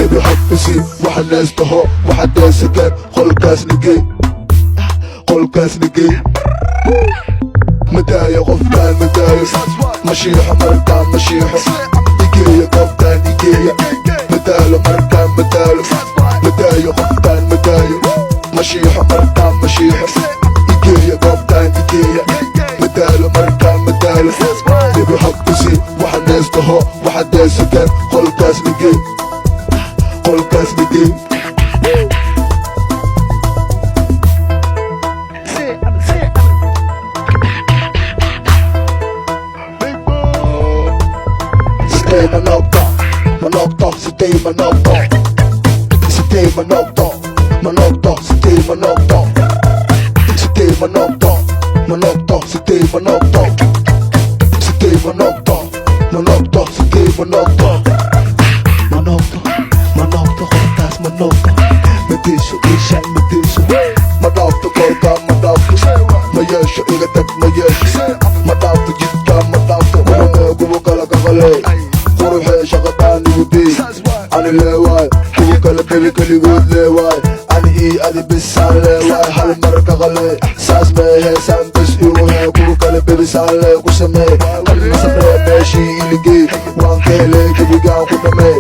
Baby, hab isi waxa neestaho, waxa deesakeen, qolkaas nigey, qolkaas nigey. Madaayo qofkaan, madaayo, mashiixo markaan mashiixo, igeeya goobtaan igeeya. Madaalo markaan madaalo, madaayo qofkaan, madaayo, mashiixo markaan mashiixo, igeeya goobtaan igeeya. Madaalo markaan madaalo. Baby, hab isi waxa neestaho, waxa deesakeen, qolkaas nigey, qolkaas nigey. Sidee ma noqdo, ma noqdo, sidee ma noqdo, sidee ma noqdo, ma noqdo, sidee ma noqdo, sidee ma noqdo, ma noqdo, sidee ma noqdo, sidee ma noqdo, ma noqdo, sidee ma noqdo, ma noqdo, ma noqdo, qoftaas ma noqdo, madeyso iishaan madeyso, ma dhaafto kolkaa, ma dhaafto, ma yeesho, iga tag, ma yeesho, ma dhaafto jidkaa, ma dhaafto kuwa kuwa kala kaqaley quruxee shaqadaan igu ani leewaay, kuwa kale bebi keligood leewaay, ani ii adi bisaan leewaay. Hal mar kaqaley saas meehee, saan bes igu hee, kuwa kale bebi saan lee ku sameey, kan ma sabree, meeshii iligey waan ka helay, gebigaan ku dhamee.